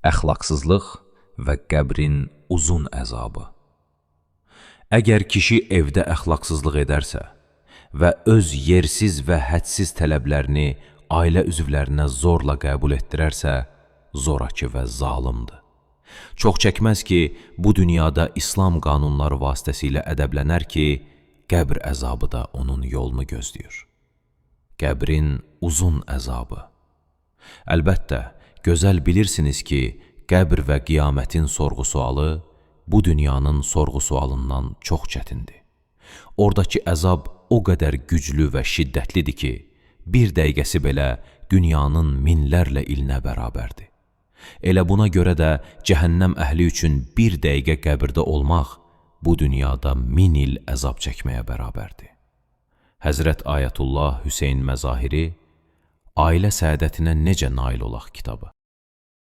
Əxlaqsızlıq və qəbrin uzun əzabı. Əgər kişi evdə əxlaqsızlıq edərsə və öz yersiz və hədsiz tələblərini ailə üzvlərinə zorla qəbul etdirərsə, zorakı və zalımdır. Çox çəkməz ki, bu dünyada İslam qanunları vasitəsilə ədəblənər ki, qəbr əzabı da onun yolunu gözləyir. Qəbrin uzun əzabı. Əlbəttə, gözəl bilirsiniz ki, qəbr və qiyamətin sorğu-sualı bu dünyanın sorğu-sualından çox çətindir. Oradakı əzab o qədər güclü və şiddətlidir ki, bir dəqiqəsi belə dünyanın minlərlə ilinə bərabərdir. Elə buna görə də cəhənnəm əhli üçün bir dəqiqə qəbirdə olmaq bu dünyada 1000 il əzab çəkməyə bərabərdir. Həzrət Ayətullah Hüseyn Məzahiri Ailə Səadətinə Necə Nail Olaq kitabı.